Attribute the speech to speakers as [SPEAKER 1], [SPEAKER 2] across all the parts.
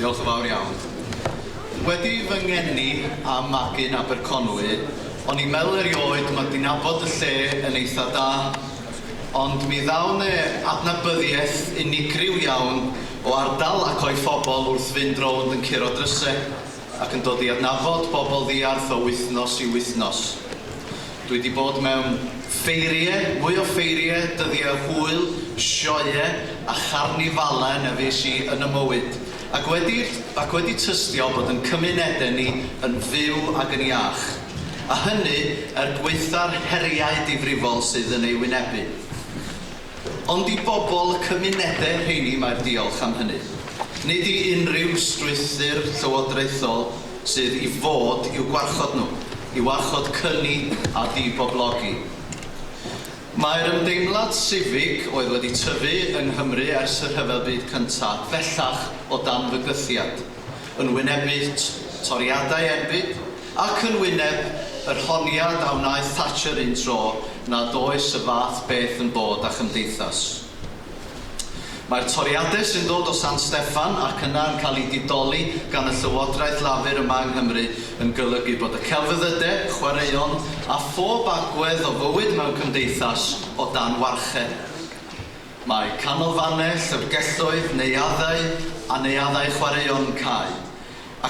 [SPEAKER 1] Diolch yn fawr iawn. Wedi fy ngeni a magu yn Aberconwy, o'n i'n meddwl erioed mod i'n nabod y lle yn eitha da, ond mi ddaw 'ne adnabyddiaeth unigryw iawn o ardal ac o'i phobl wrth fynd rownd yn curo dryse ac yn dod i adnabod bobl ddiarth o wythnos i wythnos. Dwi 'di bod mewn ffeirie, mwy o ffeirie, dyddiau hwyl, sioeau a charnifalau na fues i yn 'y mywyd, ac wedi ac wedi tystio bod yn cymunedau ni yn fyw ag yn iach, a hynny er gwaetha'r heriau difrifol sydd yn eu wynebu. Ond i bobl y cymunedau rheini mae'r diolch am hynny. Nid i unrhyw strwythur llywodraethol sydd i fod i'w gwarchod nhw, i warchod cyni a diboblogi. Mae'r ymdeimlad sifig oedd wedi tyfu yng Nghymru ers y Rhyfel Byd Cyntaf bellach o dan fygythiad, yn wynebu toriadau enbyd ac yn wyneb yr honiad a wnaeth Thatcher un tro nad oes y fath beth yn bod â chymdeithas. Mae'r toriadau sy'n dod o San Steffan ac yna yn cael eu didoli gan y Llywodraeth Lafur yma yng Nghymru yn golygu bod y celfyddydau, chwaraeon a phob agwedd o fywyd mewn cymdeithas o dan warchae. Mae canolfannau, llyfrgelloedd, neuaddau a neuaddau chwaraeon yn cau.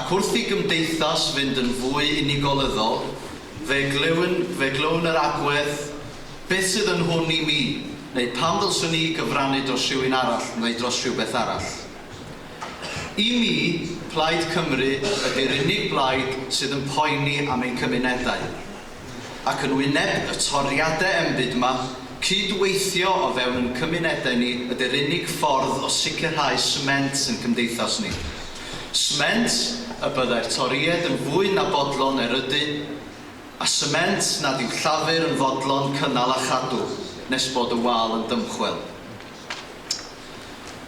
[SPEAKER 1] Ac wrth i gymdeithas fynd yn fwy unigolyddol, fe glywn, fe glywn yr agwedd Beth sydd yn hwn i mi? Neu pam ddylswn i gyfrannu dros rhywun arall neu dros rhywbeth arall? I mi, Plaid Cymru ydy'r unig blaid sydd yn poeni am ein cymunedau. Ac yn wyneb y toriadau enbyd 'ma, cyd-weithio o fewn yn cymunedau ni ydy'r unig ffordd o sicrhau sment yn cymdeithas ni. Sment y byddai'r Torïaid yn fwy na bodlon erydu, A sement nad yw Llafur yn fodlon cynnal a chadw nes bod y wal yn dymchwel.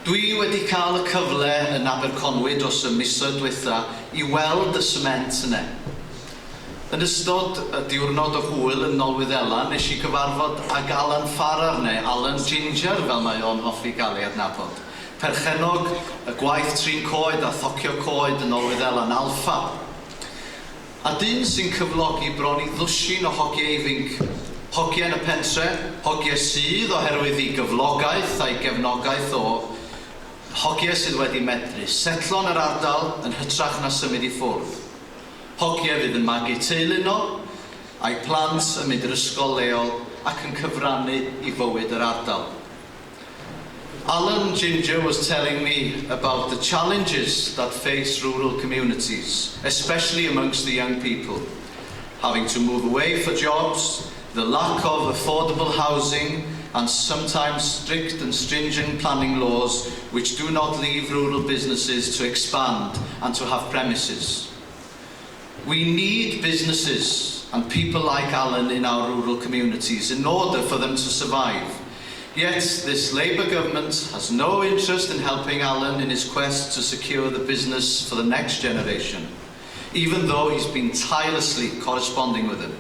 [SPEAKER 1] Dwi wedi cael y cyfle yn Aberconwy dros y misoedd dwetha i weld y sement yne. Yn ystod y diwrnod o hwyl yn Nolwyddelan nes i gyfarfod ag Alan Farrar neu Alan Ginger fel mae o'n hoffi gael ei adnabod, perchennog y gwaith trin coed a thocio coed yn Nolwyddelan, Alpha. A dyn sy'n cyflogi bron i ddwsin o hogiau ifinc, hogiau yn y pentre, hogiau sydd, oherwydd i gyflogaeth a'i gefnogaeth o, hogiau sydd wedi medru setlo yn yr ardal yn hytrach na symud i ffwrdd. Hogiau fydd yn magu teulu yno, a'u plant yn mynd i'r ysgol leol ac yn cyfrannu i fywyd yr ardal. Alan Ginger was telling me about the challenges that face rural communities, especially amongst the young people. Having to move away for jobs, the lack of affordable housing, and sometimes strict and stringent planning laws which do not leave rural businesses to expand and to have premises. We need businesses and people like Alan in our rural communities in order for them to survive. Yet this Labour government has no interest in helping Alan in his quest to secure the business for the next generation, even though he's been tirelessly corresponding with him.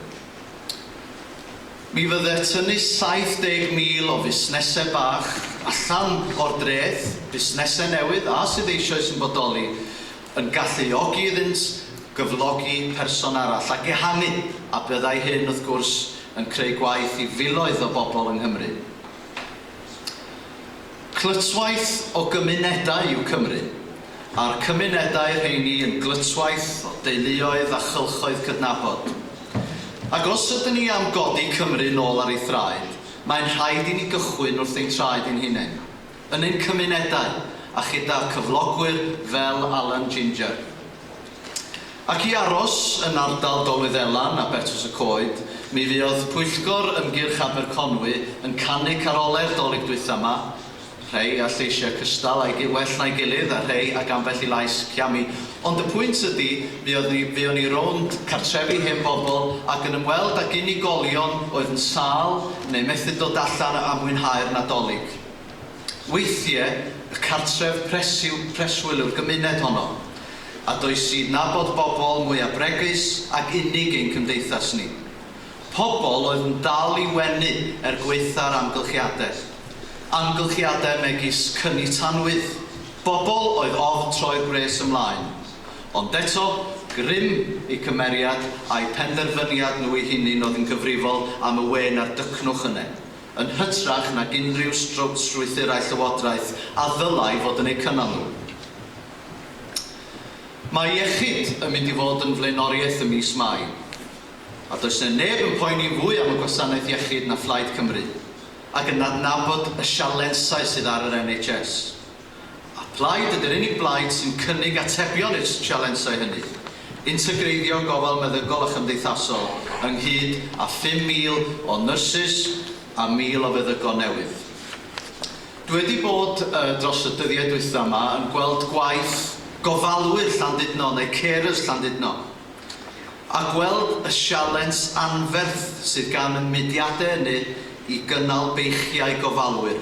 [SPEAKER 1] Mi fydde tynnu 70,000 o fusnesau bach allan o'r dreth, busnesau newydd a sydd eisoes yn bodoli, yn galluogi iddynt gyflogi person arall ac ehangu, a byddai hyn, wrth gwrs, yn creu gwaith i filoedd o bobl yng Nghymru. Clytwaith o gymunedau yw Cymru, a'r cymunedau rheini yn glytwaith o deuluoedd a chylchoedd cydnabod. Ac os ydyn ni am godi Cymru nôl ar ei thraed, mae'n rhaid i ni gychwyn wrth ein traed ein hunain. Yn ein cymunedau, a chyda cyflogwyr fel Alan Ginger. Ac i aros yn ardal Dolwyddelan a Betws y Coed, mi fuodd Pwyllgor Ymgyrch Aberconwy yn canu carolau'r Dolig dwytha 'ma, rhei â lleisiau cystal a'i gi- well na'i gilydd a rhei ag ambell i lais ciami. Ond y pwynt ydi, fuodd ni, fuon ni rownd cartrefi hen bobl ac yn ymweld ag unigolion oedd yn sâl neu methu dod allan a mwynhau'r Nadolig. Weithiau, y cartref presiw, preswyl yw'r gymuned honno, a does i nabod bobl mwya bregus ag unig ein cymdeithas ni. Pobl oedd yn dal i wenu er gwaetha'r amgylchiadau. Amgylchiadau megis cyni tanwydd, Bobl oedd ofn troi'r gwres ymlaen. Ond eto, grym eu cymeriad a'u penderfyniad nhw eu hunain oedd yn gyfrifol am y wên a'r dycnwch yne, yn hytrach nag unrhyw strwythurau llywodraeth a ddylai fod yn eu cynnal nhw. Mae iechyd yn mynd i fod yn flaenoriaeth ym mis Mai. A does 'na neb yn poeni fwy am y gwasanaeth iechyd na Phlaid Cymru, ac yn adnabod y sialensau sydd ar yr nhs. A Plaid ydy'r unig blaid sy'n cynnig atebion i'r sialensau hynny. Integreiddio gofal meddygol a chymdeithasol, ynghyd â 5,000 o nyrsys a 1,000 o feddygon newydd. Dwi wedi bod dros y dyddiau dwytha 'ma yn gweld gwaith gofalwyr Llandudno neu carers Llandudno. A gweld y sialens anferth sydd gan y mudiadau ynny i gynnal beichiau gofalwyr.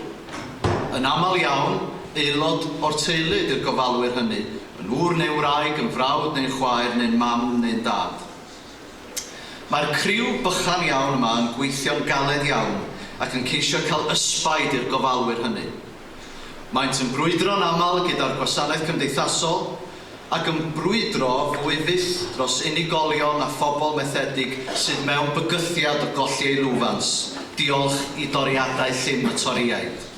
[SPEAKER 1] Yn aml iawn, aelod o'r teulu ydy'r gofalwyr hynny, yn ŵr neu wraig, yn frawd neu'n chwaer, neu'n mam neu'n dad. Mae'r criw bychan iawn yma yn gweithio'n galed iawn ac yn ceisio cael ysbaid i'r gofalwyr hynny. Maent yn brwydro'n aml gyda'r gwasanaeth cymdeithasol ac yn brwydro fwy fyth dros unigolion a phobl methedig sydd mewn bygythiad o golli eu lwfans, diolch i doriadau llym y Torïaid.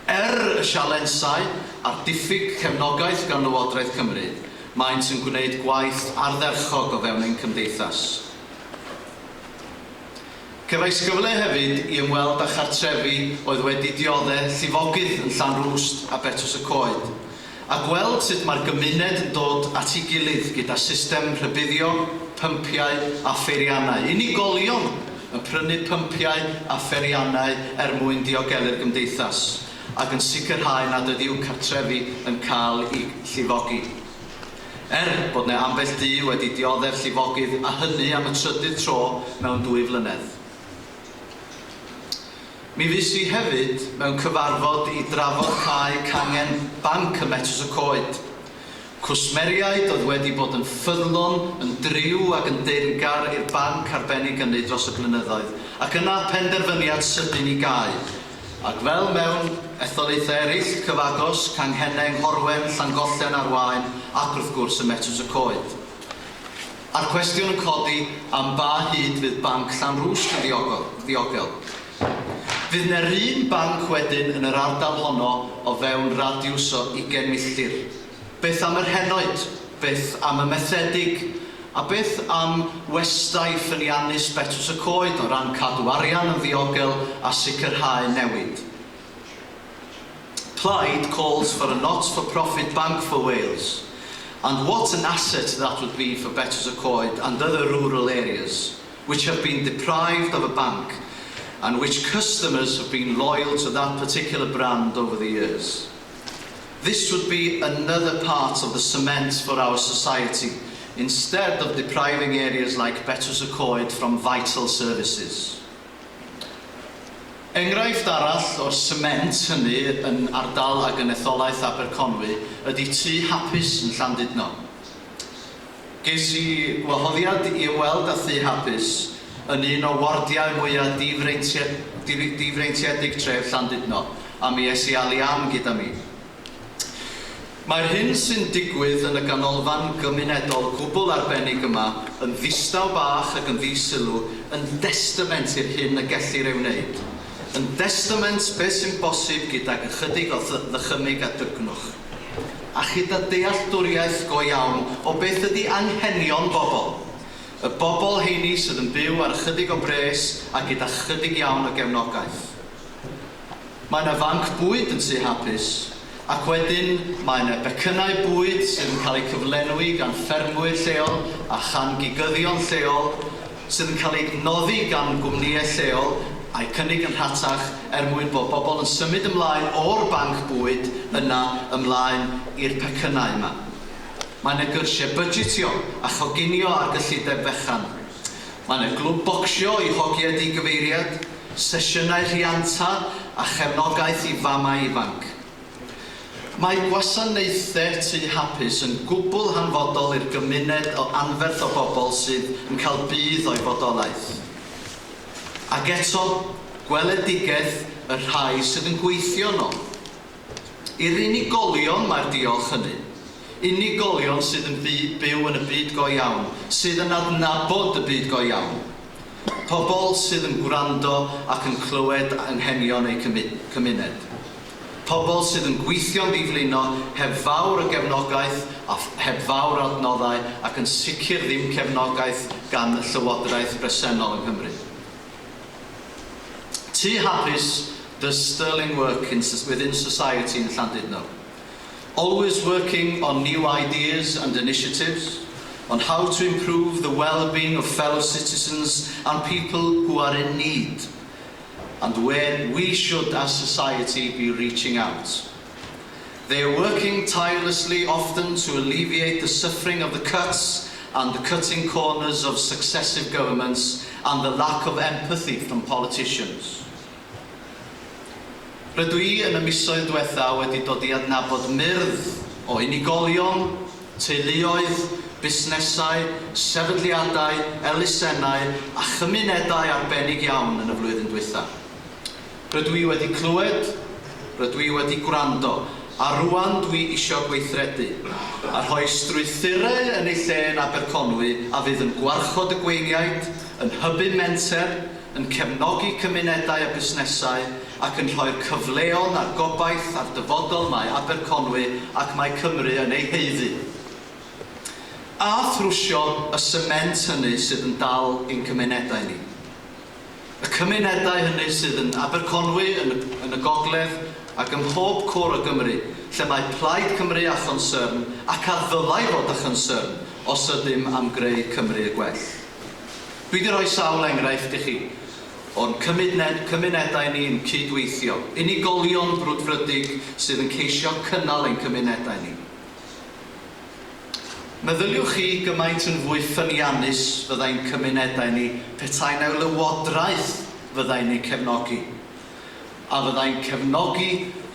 [SPEAKER 1] Er y sialensau a'r diffyg cefnogaeth gan Lywodraeth Cymru, maent yn gwneud gwaith ardderchog o fewn ein cymdeithas. Cefais gyfle hefyd i ymweld â chartrefi oedd wedi diodde' llifogydd yn Llanrwst a Betws y Coed, a gweld sut mae'r gymuned yn dod at ei gilydd gyda system rhybuddio, pympiau a pheiriannau. Unigolion yn prynu pympiau a pheiriannau er mwyn diogelu'r gymdeithas, ac yn sicrhau nad ydy'w cartrefi yn cael eu llifogi. Er bod 'ne ambell dŷ wedi dioddef llifogydd a hynny am y trydydd tro mewn dwy flynedd. Mi fues i hefyd mewn cyfarfod i drafod cau cangen banc ym Metws y Coed. Cwsmeriaid oedd wedi bod yn ffyddlon, yn driw ac yn deyrngar i'r banc arbennig ynny dros y blynyddoedd, ac yna penderfyniad sydyn i gau. Ac fel mewn etholaethau eraill cyfagos, canghennau yng Nghorwen, Llangollen a'r Waen ac wrth gwrs ym Metws y Coed. A'r cwestiwn yn codi am ba hyd fydd banc Llanrwst yn ddiogel? Fydd 'ne'r un banc wedyn yn yr ardal honno o fewn radiws o ugain milltir? Beth am yr henoed? Beth am y methedig? A beth am westai ffyniannus Betws y Coed o ran cadw arian yn ddiogel a sicrhau newid? Plaid calls for a not-for-profit bank for Wales. And what an asset that would be for Betws y Coed and other rural areas, which have been deprived of a bank and which customers have been loyal to that particular brand over the years. This would be another part of the cement for our society, instead of depriving areas like Betws y Coed from vital services. Enghraifft arall o'r sement hynny yn ardal ac yn etholaeth Aberconwy ydy Tŷ Hapus yn Llandudno. Ges i wahoddiad i ymweld â Thŷ Hapus yn un o wardiau mwya' difreintiedig tref Llandudno, a mi es i â Leanne gyda mi. Mae'r hyn sy'n digwydd yn y ganolfan gymunedol gwbl arbennig yma yn ddistaw bach ac yn ddi-sylw yn destament i'r hyn y gellir ei wneud. Yn destament beth sy'n bosib gydag ychydig o ddychymyg a dygnwch. A chyda dealltwriaeth go iawn o beth ydy anghenion bobl. Y bobl heini sydd yn byw ar ychydig o bres a gyda chydig iawn o gefnogaeth. Mae 'na fanc bwyd yn Tŷ Hapus, ac wedyn mae 'na becynnau bwyd sydd yn cael eu cyflenwi gan ffermwyr lleol a chan gigyddion lleol, sydd yn cael eu noddi gan gwmnïau lleol a'u cynnig yn rhatach er mwyn bod bobl yn symud ymlaen o'r banc bwyd yna ymlaen i'r pecynnau yma. Mae 'na gyrsiau budgetio a choginio ar gyllideb fechan. Mae 'na glwb bocsio i hogiau di-gyfeiriad, sesiynau rhianta a chefnogaeth i famau ifanc. Mae gwasanaethau Tŷ Hapus yn gwbl hanfodol i'r gymuned o anferth o bobl sydd yn cael budd o'i fodolaeth. Ac eto, gweledigaeth y rhai sydd yn gweithio yno. I'r unigolion mae'r diolch hynny. Unigolion sydd yn byw yn y byd go iawn, sydd yn adnabod y byd go iawn. Pobl sydd yn gwrando ac yn clywed anghenion eu cymuned. Pobl sydd yn gweithio'n ddiflino heb fawr o gefnogaeth a heb fawr o adnoddau ac yn sicr ddim cefnogaeth gan y llywodraeth bresennol yng Nghymru. Tŷ Hapus does sterling work in within society in Llandudno. Always working on new ideas and initiatives, on how to improve the well-being of fellow citizens and people who are in need, and where we should as society be reaching out. They are working tirelessly often to alleviate the suffering of the cuts and the cutting corners of successive governments and the lack of empathy from politicians. Rydw i yn y misoedd diwetha wedi dod i adnabod myrdd o unigolion, teuluoedd, busnesau, sefydliadau, elusennau a chymunedau arbennig iawn yn y flwyddyn dwytha. Rydw i wedi clywed, rydw i wedi gwrando, a rŵan dwi isio gweithredu, a rhoi strwythurau yn eu lle yn Aberconwy a fydd yn gwarchod y gweiniaid, yn hybu menter, yn cefnogi cymunedau a busnesau, ac yn rhoi'r cyfleon a'r gobaith a'r dyfodol mae Aberconwy ac mae Cymru yn ei haeddu. A thrwsio y sement hynny sydd yn dal ein cymunedau ni. Y cymunedau hynny sydd yn Aberconwy, yn y, yn y gogledd, ac ym mhob cwr o Gymru, lle mae Plaid Cymru â chonsyrn, ac a ddylai fod â chonsyrn, os ydym am greu Cymru y gwell. Dwi 'di rhoi sawl enghraifft i chi o'n cymuned, cymunedau ni yn cydweithio, unigolion brwdfrydig sydd yn ceisio cynnal ein cymunedau ni. Meddyliwch chi gymaint yn fwy ffyniannus fyddai'n cymunedau ni petai 'na lywodraeth fyddai'n eu cefnogi, a fyddai'n cefnogi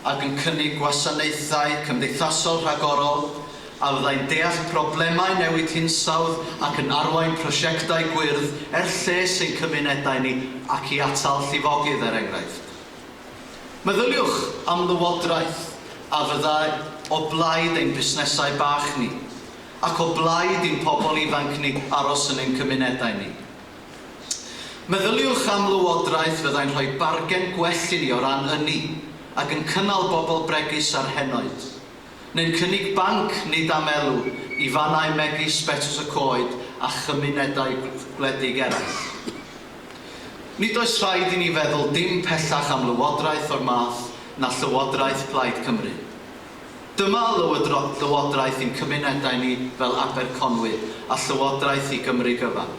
[SPEAKER 1] ac yn cynnig gwasanaethau cymdeithasol rhagorol, a fyddai'n deall problemau newid hinsawdd ac yn arwain prosiectau gwyrdd er lles ein cymunedau ni ac i atal llifogydd, er enghraifft. Meddyliwch am lywodraeth a fyddai o blaid ein busnesau bach ni, ac o blaid i'n pobl ifanc ni aros yn ein cymunedau ni. Meddyliwch am lywodraeth fyddai'n rhoi bargen gwell i ni o ran ynni, ac yn cynnal bobl bregus a'r henoed. Neu'n cynnig banc nid am elw i fannau megis Betws y Coed a chymunedau gwledig eraill. Nid oes rhaid i ni feddwl dim pellach am lywodraeth o'r math na Llywodraeth Plaid Cymru. Dyma lywodraeth i'n cymunedau ni fel Aberconwy a llywodraeth i Gymru gyfan.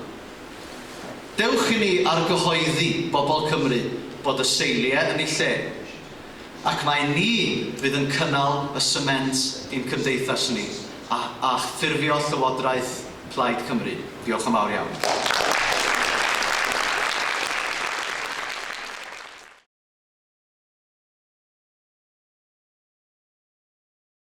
[SPEAKER 1] Dewch i ni argyhoeddi bobl Cymru bod y seiliau yn eu lle, ac mai ni fydd yn cynnal y sement i'n cymdeithas ni a, a ffurfio Llywodraeth Plaid Cymru. Diolch yn fawr iawn.